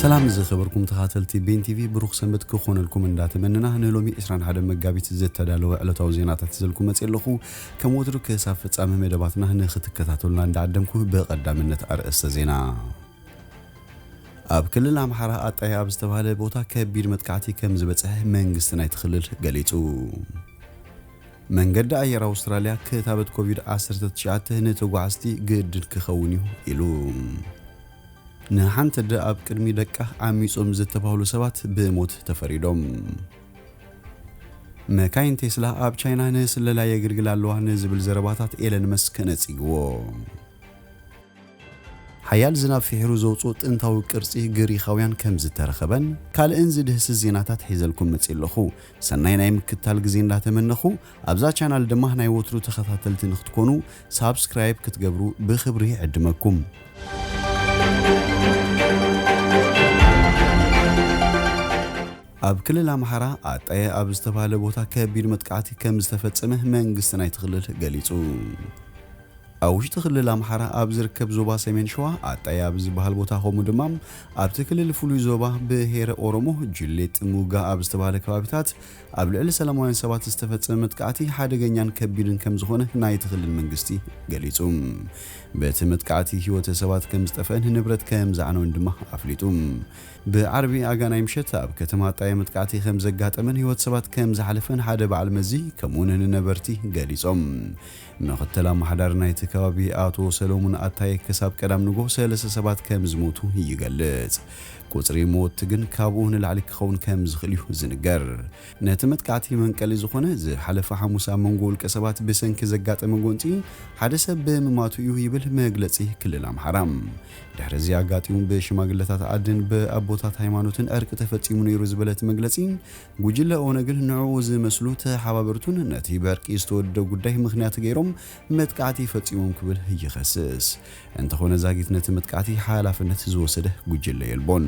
ሰላም ዝኸበርኩም ተኻተልቲ ቤን ቲቪ፣ ብሩኽ ሰንበት ክኾነልኩም እንዳተመንና፣ ንሎሚ ዕስራን ሓደን መጋቢት ዝተዳለወ ዕለታዊ ዜናታት ዘልኩ መጽእ ኣለኹ። ከም ወትሩ ክሳብ ፍጻመ መደባትና ንኽትከታተሉና እንዳዓደምኩ፣ ብቐዳምነት ኣርእስተ ዜና። ኣብ ክልል ኣምሓራ ኣጣየ ኣብ ዝተባህለ ቦታ ከቢድ መጥቃዕቲ ከም ዝበጽሐ መንግስቲ ናይቲ ክልል ገሊጹ። መንገዲ ኣየር ኣውስትራልያ ክታበት ኮቪድ ዓሰርተ ትሽዓተ ንተጓዓዝቲ ግድን ክኸውን እዩ ኢሉ። ንሓንቲ ኣደ ኣብ ቅድሚ ደቃ ዓሚጾም ዝተባህሉ ሰባት ብሞት ተፈሪዶም። መካይን ቴስላ ኣብ ቻይና ንስለላ የግልግላ ኣለዋ ንዝብል ዘረባታት ኤለን መስክ ነጺግዎ። ሓያል ዝናብ ፍሒሩ ዘውጽኦ ጥንታዊ ቅርጺ ግሪኻውያን ከም ዝተረኸበን ካልእን ዝድህስስ ዜናታት ሒዘልኩም መጺእ ኣለኹ። ሰናይ ናይ ምክታል ግዜ እንዳተመነኹ፣ ኣብዛ ቻናል ድማ ናይ ወትሩ ተኸታተልቲ ንክትኮኑ ሳብስክራይብ ክትገብሩ ብኽብሪ ይዕድመኩም። ኣብ ክልል ኣምሓራ ኣጣየ ኣብ ዝተባህለ ቦታ ከቢድ መጥቃዕቲ ከም ዝተፈጸመ መንግስቲ ናይቲ ክልል ገሊጹ። ኣብ ውሽጢ ክልል ኣምሓራ ኣብ ዝርከብ ዞባ ሰሜን ሸዋ ኣጣየ ኣብ ዝበሃል ቦታ፣ ከምኡ ድማ ኣብቲ ክልል ፍሉይ ዞባ ብሄረ ኦሮሞ ጅሌ ጥሙጋ ኣብ ዝተባህለ ከባቢታት ኣብ ልዕሊ ሰላማውያን ሰባት ዝተፈጸመ መጥቃዕቲ ሓደገኛን ከቢድን ከም ዝኾነ ናይቲ ክልል መንግስቲ ገሊጹ። በቲ መጥቃዕቲ ህይወት ሰባት ከም ዝጠፍአን ንብረት ከም ዝዓነወን ድማ ኣፍሊጡ። ብዓርቢ ኣጋናይ ምሸት ኣብ ከተማ ኣጣየ መጥቃዕቲ ከም ዘጋጠመን ህይወት ሰባት ከም ዝሓለፈን ሓደ በዓል መዚ ከምኡውን ንነበርቲ ገሊጾም። ምኽትል ኣመሓዳሪ ናይቲ ከባቢ ኣቶ ሰሎሙን ኣታየ ክሳብ ቀዳም ንግሆ ሰለስተ ሰባት ከም ዝሞቱ ይገልጽ። ቁጽሪ ሞት ግን ካብኡ ንላዕሊ ክኸውን ከም ዝኽእል እዩ ዝንገር። ነቲ መጥቃዕቲ መንቀሊ ዝኾነ ዝሓለፈ ሓሙስ ኣብ መንጎ ውልቀ ሰባት ብሰንኪ ዘጋጠመ ጎንጺ ሓደ ሰብ ብምማቱ እዩ ይብል መግለጺ ክልል ኣምሓራ። ድሕሪ እዚ ኣጋጢሙ ብሽማግለታት ዓድን ብኣቦታት ሃይማኖትን ዕርቂ ተፈጺሙ ነይሩ ዝበለ እቲ መግለጺ፣ ጉጅለ ኦነግን ንዕኡ ዝመስሉ ተሓባበርቱን ነቲ ብዕርቂ ዝተወደደ ጉዳይ ምኽንያት ገይሮም መጥቃዕቲ ፈጺሞም ክብል ይኸስስ። እንተኾነ ዛጊት ነቲ መጥቃዕቲ ሓላፍነት ዝወሰደ ጉጅለ የልቦን።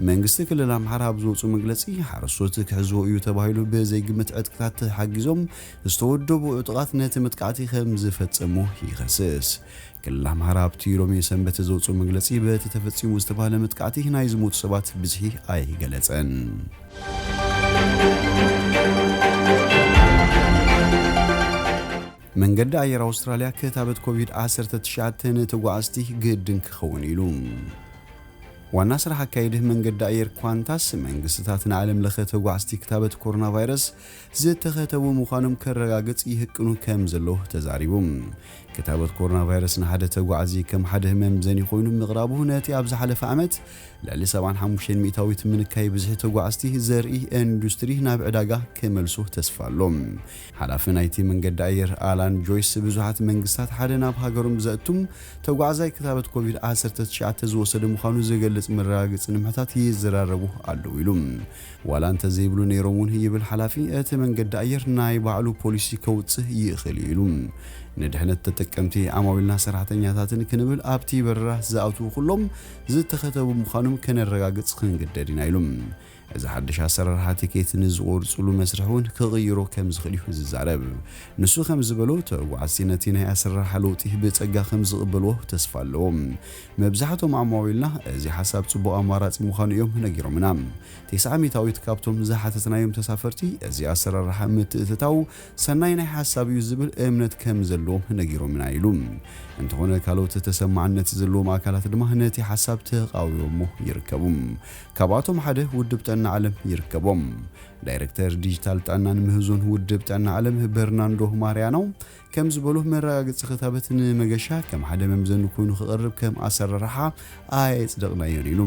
መንግስቲ ክልል ኣምሓራ ኣብ ዝወፁ መግለፂ፣ ሓረስቶት ክሕዝዎ እዩ ተባሂሉ ብዘይግምት ዕጥቅታት ተሓጊዞም ዝተወደቡ ዕጡቓት ነቲ መጥቃዕቲ ከም ዝፈጸሙ ይኸስስ። ክልል ኣምሓራ ኣብቲ ሎሚ ሰንበት ዘውፅኡ መግለፂ፣ በቲ ተፈፂሙ ዝተባህለ መጥቃዕቲ ናይ ዝሞቱ ሰባት ብዝሒ ኣይገለፀን። መንገዲ ኣየር ኣውስትራልያ ክታበት ኮቪድ ዓሰርተ ትሽዓተ ንተጓዓዝቲ ግድን ክኸውን ኢሉ። ዋና ስራሕ ኣካየዲ መንገዲ ኣየር ኳንታስ፣ መንግስትታት ንዓለም ለኸ ተጓዓዝቲ ክታበት ኮሮና ቫይረስ ዝተኸተቡ ምዃኖም ከረጋግጽ ይህቅኑ ከም ዘለዉ ተዛሪቡ። ክታበት ኮሮና ቫይረስ ንሓደ ተጓዓዚ ከም ሓደ ህመም ዘኒ ኮይኑ ምቕራቡ፣ ነቲ ኣብ ዝሓለፈ ዓመት ልዕሊ ሰብዓን ሓሙሽተን ሚእታዊት ምንካይ ብዝሒ ተጓዓዝቲ ዘርኢ ኢንዱስትሪ ናብ ዕዳጋ ክመልሶ ተስፋ ኣሎ። ሓላፊ ናይቲ መንገዲ ኣየር ኣላን ጆይስ፣ ብዙሓት መንግስታት ሓደ ናብ ሃገሮም ዘእቱም ተጓዓዛይ ክታበት ኮቪድ ዓሰርተ ትሽዓተ ዝወሰደ ምዃኑ ዝገልጽ መረጋገጺ ንምሕታት ይዘራረቡ ኣለዉ ኢሉ። ዋላ እንተዘይብሉ ነይሮም እውን ይብል ሓላፊ፣ እቲ መንገዲ ኣየር ናይ ባዕሉ ፖሊሲ ከውጽእ ይኽእል እዩ ኢሉ። ንድሕነት ተጠቀምቲ ዓማዊልና ሰራሕተኛታትን ክንብል ኣብቲ በረራ ዝኣትዉ ኩሎም ዝተኸተቡ ምዃኖም ከነረጋግጽ ክንግደድ ኢና ኢሉ። እዚ ሓድሽ ኣሰራርሓ ቲኬት ንዝቆርጽሉ መስርሕ እውን ክቕይሮ ከም ዝኽእል እዩ ዝዛረብ። ንሱ ከም ዝበሎ፣ ተጓዓዝቲ ነቲ ናይ ኣሰራርሓ ለውጢ ብጸጋ ከም ዝቕበልዎ ተስፋ ኣለዎም። መብዛሕቶም ዓማዊልና እዚ ሓሳብ ጽቡቕ ኣማራጺ ምዃኑ እዮም ነጊሮምና። ተስዓ ሚእታዊት ካብቶም ዝሓተትናዮም ተሳፈርቲ፣ እዚ ኣሰራርሓ ምትእትታው ሰናይ ናይ ሓሳብ እዩ ዝብል እምነት ከም ዘለዎም ነጊሮምና ኢሉ። እንተኾነ፣ ካልኦት ተሰማዕነት ዘለዎም ኣካላት ድማ ነቲ ሓሳብ ተቓዊሞሞ ይርከቡ። ካብኣቶም ሓደ ውድብ ጥዕና ዓለም ይርከቦም። ዳይሬክተር ዲጂታል ጥዕናን ምህዞን ውድብ ጥዕና ዓለም በርናንዶ ማርያኖ ከም ዝበሎ፣ መረጋገጺ ክታበት ንመገሻ ከም ሓደ መምዘኒ ኮይኑ ክቐርብ ከም ኣሰራርሓ ኣየጽደቕናዮን ኢሉ።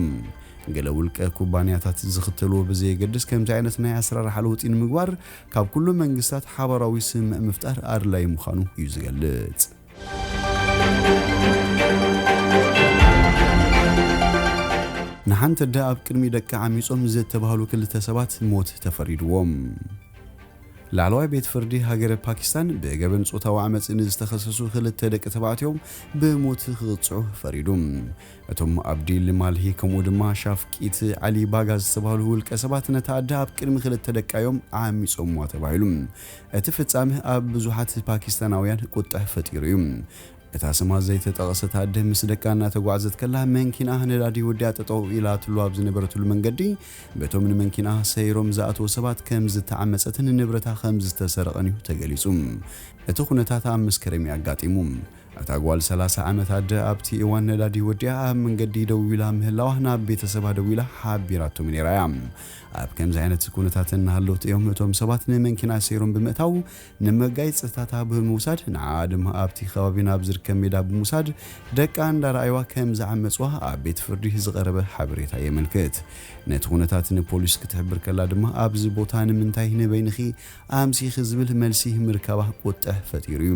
ገለ ውልቀ ኩባንያታት ዝኽተልዎ ብዘየገድስ፣ ከምዚ ዓይነት ናይ ኣሰራርሓ ለውጢ ንምግባር ካብ ኩሉ መንግስታት ሓባራዊ ስምምዕ ምፍጣር ኣድላዪ ምዃኑ እዩ ዝገልጽ። ንሓንቲ ኣደ ኣብ ቅድሚ ደቂ ዓሚጾም ዝተባህሉ ክልተ ሰባት ሞት ተፈሪድዎም። ላዕለዋይ ቤት ፍርዲ ሃገረ ፓኪስታን ብገበን ጾታዊ ዓመጽ ንዝተኸሰሱ ክልተ ደቂ ተባዕትዮ ብሞት ክቕጽዑ ፈሪዱ። እቶም ኣብዲል ማልሂ ከምኡ ድማ ሻፍቂት ዓሊ ባጋ ዝተባህሉ ውልቀ ሰባት ነታ ኣደ ኣብ ቅድሚ ክልተ ደቃ እዮም ዓሚጾምዋ ተባሂሉ። እቲ ፍጻመ ኣብ ብዙሓት ፓኪስታናውያን ቁጥዕ ፈጢሩ እዩ። እታ ስማ ዘይተጠቐሰት ኣደ ምስ ደቃ እናተጓዕዘት ከላ፣ መንኪና ነዳዲ ወዲኣ ጠጠው ኢላትሉ ኣብ ዝነበረትሉ መንገዲ፣ በቶም ንመንኪና ሰይሮም ዝኣተዉ ሰባት ከም ዝተዓመጸትን ንብረታ ከም ዝተሰረቐን እዩ ተገሊጹ። እቲ ኩነታት ኣብ መስከረም እዩ ኣጋጢሙ። እታ ጓል ሰላሳ ዓመት ኣደ ኣብቲ እዋን ነዳዲ ወዲኣ ኣብ መንገዲ ደው ኢላ ምህላዋ ናብ ቤተሰባ ደው ኢላ ሓቢራቶም ነይራ እያ። ኣብ ከምዚ ዓይነት ኩነታት እናሃለወት እዮም እቶም ሰባት ንመንኪና ሰይሮም ብምእታው ንመጋየፅታታ ብምውሳድ ንዓኣ ድማ ኣብቲ ከባቢ ናብ ዝርከብ ሜዳ ብምውሳድ ደቃ እንዳረኣይዋ ከም ዝዓመፅዋ ኣብ ቤት ፍርዲ ዝቐረበ ሓበሬታ የመልክት። ነቲ ኩነታት ንፖሊስ ክትሕብር ከላ ድማ ኣብዚ ቦታ ንምንታይ ንበይንኺ ኣምሲኺ ዝብል መልሲ ምርካባ ቁጥዕ ፈጢሩ እዩ።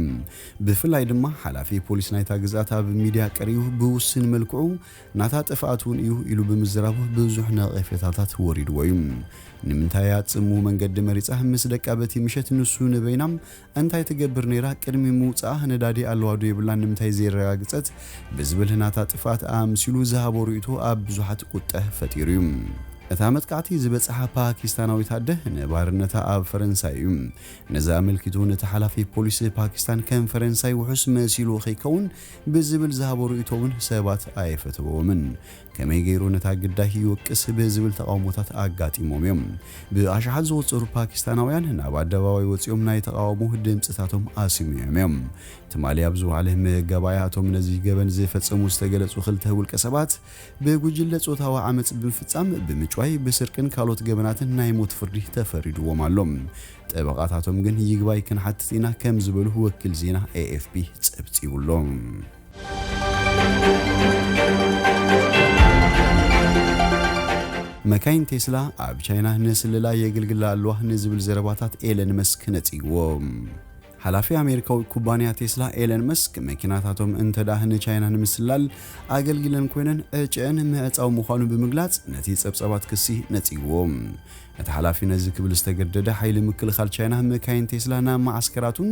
ብፍላይ ድማ ሓላፊ ፖሊስ ናይታ ግዝኣት ኣብ ሚድያ ቀሪቡ ብውስን መልክዑ ናታ ጥፍኣት እውን እዩ ኢሉ ብምዝራቡ ብዙሕ ነቐፌታታት ወሪድዎ እዩ። ንምንታይ እያ ጽምው መንገዲ መሪጻ? ምስ ደቃ በቲ ምሸት ንሱ ንበይና እንታይ ትገብር ነይራ? ቅድሚ ምውጻኣ ነዳዲ ኣለዋ ዶ የብላን ንምንታይ ዘየረጋግጸት? ብዝብል ናታ ጥፍኣት ኣምሲሉ ዝሃቦ ርእይቶ ኣብ ብዙሓት ቁጥዕ ፈጢሩ እዩ። እታ መጥቃዕቲ ዝበጽሓ ፓኪስታናዊት ኣደ ነባርነታ ኣብ ፈረንሳይ እዩ። ነዚ ኣመልኪቱ ነቲ ሓላፊ ፖሊስ ፓኪስታን ከም ፈረንሳይ ውሑስ መሲሉ ከይከውን ብዝብል ዝሃቦ ርእይቶ እውን ሰባት ኣየፈተወዎምን። ከመይ ገይሩ ነታ ግዳይ ይወቅስ ብዝብል ተቓውሞታት ኣጋጢሞም እዮም። ብኣሽሓት ዝቑጸሩ ፓኪስታናውያን ናብ ኣደባባይ ወጺኦም ናይ ተቓውሞ ድምጽታቶም ኣስሚዖም እዮም። ትማሊ ኣብ ዝወዓለ መጋባእያ እቶም ነዚ ገበን ዝፈጸሙ ዝተገለጹ ክልተ ውልቀ ሰባት ብጉጅለ ጾታዊ ዓመጽ ብምፍጻም፣ ብምጭዋይ፣ ብስርቅን ካልኦት ገበናትን ናይ ሞት ፍርዲ ተፈሪድዎም ኣሎ። ጠበቓታቶም ግን ይግባይ ክንሓትት ኢና ከም ዝበሉ ወኪል ዜና ኤ ኤፍ ፒ ጸብጺቡ ኣሎ። መካይን ቴስላ ኣብ ቻይና ንስለላ የገልግላ ኣለዋ ንዝብል ዘረባታት ኤለን መስክ ነጺግዎ። ሓላፊ ኣሜሪካዊ ኩባንያ ቴስላ ኤለን መስክ፣ መኪናታቶም እንተ ደኣ ንቻይና ንምስላል ኣገልጊለን ኮይነን፣ ዕጭአን ምዕጻው ምዃኑ ብምግላጽ፣ ነቲ ጸብጻባት ክሲ ነጺግዎ። እቲ ሓላፊ ነዚ ክብል ዝተገደደ፣ ሓይሊ ምክልኻል ቻይና መካይን ቴስላ ናብ መዓስከራቱን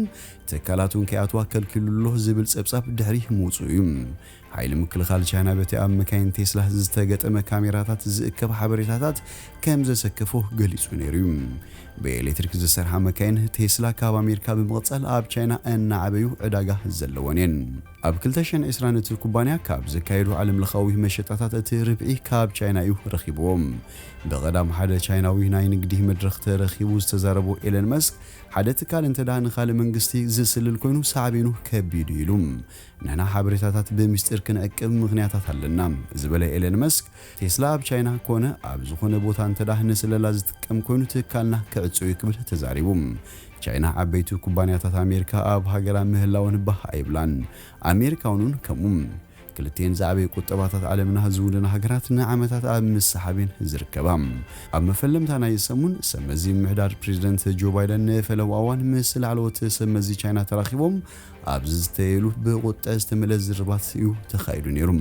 ትካላቱን ከይኣትዋ ከልኪሉ ኣሎ ዝብል ጸብጻብ ድሕሪ ምውጽኡ እዩ። ሓይሊ ምክልኻል ቻይና በቲ ኣብ መካይን ቴስላ ዝተገጠመ ካሜራታት ዝእከብ ሓበሬታታት ከም ዘሰከፎ ገሊጹ ነይሩ እዩ። ብኤሌክትሪክ ዝሰርሓ መካይን ቴስላ ካብ ኣሜሪካ ብምቕጻል ኣብ ቻይና እናዓበዩ ዕዳጋ ዘለወን እየን። ኣብ ክልተ ሽሕን ዕስራን እቲ ኩባንያ ካብ ዘካየዱ ዓለምለኻዊ መሸጣታት እቲ ርብዒ ካብ ቻይና እዩ ረኺብዎ። ብቐዳም ሓደ ቻይናዊ ናይ ንግዲ መድረኽ ተረኺቡ ዝተዛረቦ ኤለን መስክ፣ ሓደ ትካል እንተ ደኣ ንኻልእ መንግስቲ ዝስልል ኮይኑ ሳዕቤኑ ከቢድ እዩ ኢሉ። ንሕና ሓበሬታታት ብምስጢር ክንዕቅብ ምኽንያታት ኣለና ዝበለ ኤለን መስክ፣ ቴስላ ኣብ ቻይና ኮነ ኣብ ዝኾነ ቦታ እንተ ደኣ ንስለላ ዝጥቀም ኮይኑ ትካልና ክዕጾ እዩ ክብል ተዛሪቡ። ቻይና ዓበይቲ ኩባንያታት ኣሜሪካ ኣብ ሃገራ ምህላወን ባህ ኣይብላን። ኣሜሪካውንን ከምኡ። ክልቲኤን ዝዓበየ ቁጠባታት ዓለምና ዝውንና ሃገራት ንዓመታት ኣብ ምስሓብ እየን ዝርከባ። ኣብ መፈለምታ ናይ ሰሙን ሰብ መዚ ምምሕዳር ፕሬዚደንት ጆ ባይደን ንፈለማ እዋን ምስ ላዕለዎት ሰብ መዚ ቻይና ተራኺቦም ኣብ ዝዝተየሉ ብቁጠ ዝተመልአ ዝርርባት እዩ ተኻይዱ ነይሩ።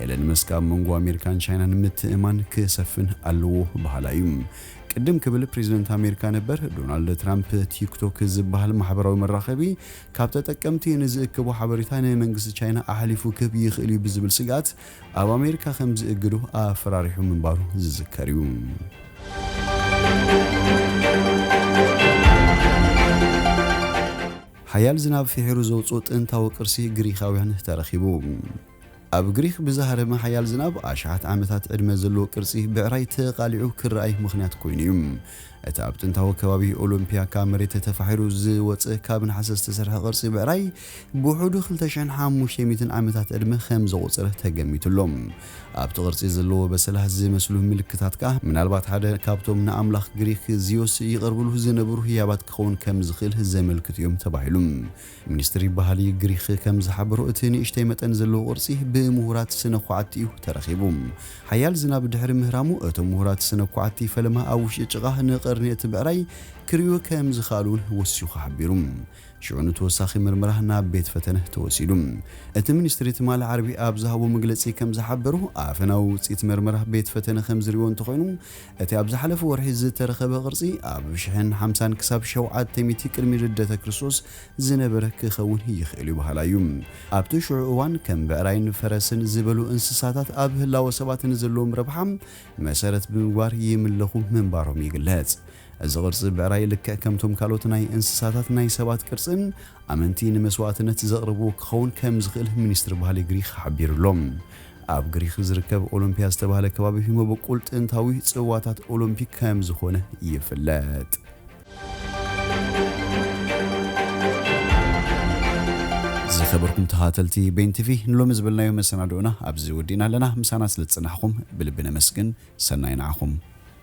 ኤለን መስክ ኣብ መንጎ ኣሜሪካን ቻይናን ምትእማን ክሰፍን ኣለዎ በሃላይ እዩ። ቅድም ክብል ፕሬዚደንት ኣሜሪካ ነበር ዶናልድ ትራምፕ ቲክቶክ ዝበሃል ማሕበራዊ መራኸቢ ካብ ተጠቀምቲ ንዝእክቦ ሓበሬታ ንመንግስቲ ቻይና ኣሕሊፉ ክህብ ይኽእል እዩ ብዝብል ስግኣት ኣብ ኣሜሪካ ከም ዝእግዶ ኣፈራሪሑ ምንባሩ ዝዝከር እዩ። ሓያል ዝናብ ፍሒሩ ዘውፅኦ ጥንታዊ ቅርሲ ግሪኻውያን ተረኺቡ። ኣብ ግሪኽ ብዝሃረመ ሓያል ዝናብ ኣሽሓት ዓመታት ዕድመ ዘለዎ ቅርጺ ብዕራይ ተቓሊዑ ክረኣይ ምኽንያት ኮይኑ እዩ። እቲ ኣብ ጥንታዊ ከባቢ ኦሎምፒያ ካብ መሬት ተፋሒሩ ዝወጸ ካብ ነሓሰ ዝተሰርሐ ቅርጺ ብዕራይ ብውሑዱ ክልተ ሽሕን ሓሙሽተ ሚእትን ዓመታት ዕድመ ከም ዘቑጸረ ተገሚቱ ኣሎ። ኣብቲ ቅርጺ ዘለዎ በሰላ ዝመስሉ ምልክታት ከኣ ምናልባት ሓደ ካብቶም ንኣምላኽ ግሪክ ዚዮስ ይቐርብሉ ዝነበሩ ህያባት ክኸውን ከም ዝኽእል ዘመልክቱ እዮም ተባሂሉ። ሚኒስትሪ ባህሊ ግሪክ ከም ዝሓበሮ፣ እቲ ንእሽተይ መጠን ዘለዎ ቅርጺ ብምሁራት ስነ ኳዕቲ እዩ ተረኺቡ። ሓያል ዝናብ ድሕሪ ምህራሙ፣ እቶም ምሁራት ስነ ኳዕቲ ፈለማ ኣብ ውሽጢ ጭቓ ንቐርኒ እቲ ብዕራይ ክርእዩ ከም ዝኸኣሉ እውን ወሲኹ ሓቢሩ። ሽዑ ንተወሳኺ ምርመራ ናብ ቤት ፈተነ ተወሲዱ። እቲ ሚኒስትሪ ትማሊ ዓርቢ ኣብ ዝሃቦ መግለጺ ከም ዝሓበሩ፣ ኣፈናዊ ውጽኢት መርመራ ቤት ፈተነ ከም ዝርእዮ እንተኾይኑ፣ እቲ ኣብ ዝሓለፈ ወርሒ ዝተረኸበ ቅርጺ ኣብ ሽሕን ሓምሳን ክሳብ ሸውዓተ ሚእቲ ቅድሚ ልደተ ክርስቶስ ዝነበረ ክኸውን ይኽእል እዩ በሃላይ እዩ። ኣብቲ ሽዑ እዋን ከም ብዕራይን ፈረስን ዝበሉ እንስሳታት ኣብ ህላወ ሰባት ንዘለዎም ረብሓ መሰረት ብምግባር ይምለኹ ምንባሮም ይግለጽ። እዚ ቅርጺ ብዕራይ ልክዕ ከምቶም ካልኦት ናይ እንስሳታት ናይ ሰባት ቅርጽን ኣመንቲ ንመስዋእትነት ዘቕርብዎ ክኸውን ከም ዝኽእል ሚኒስትሪ ባህሊ ግሪኽ ሓቢሩሎም። ኣብ ግሪኽ ዝርከብ ኦሎምፒያ ዝተባህለ ከባቢ መበቁል ጥንታዊ ጽዋታት ኦሎምፒክ ከም ዝኾነ ይፍለጥ። ዝኸበርኩም ተኸታተልቲ ቤን ቲቪ፣ ንሎሚ ዝበልናዮ መሰናድኦና ኣብዚ ወዲእና ኣለና። ምሳና ስለ ዝጸናሕኩም ብልቢ ነመስግን። ሰናይ ንዓኹም።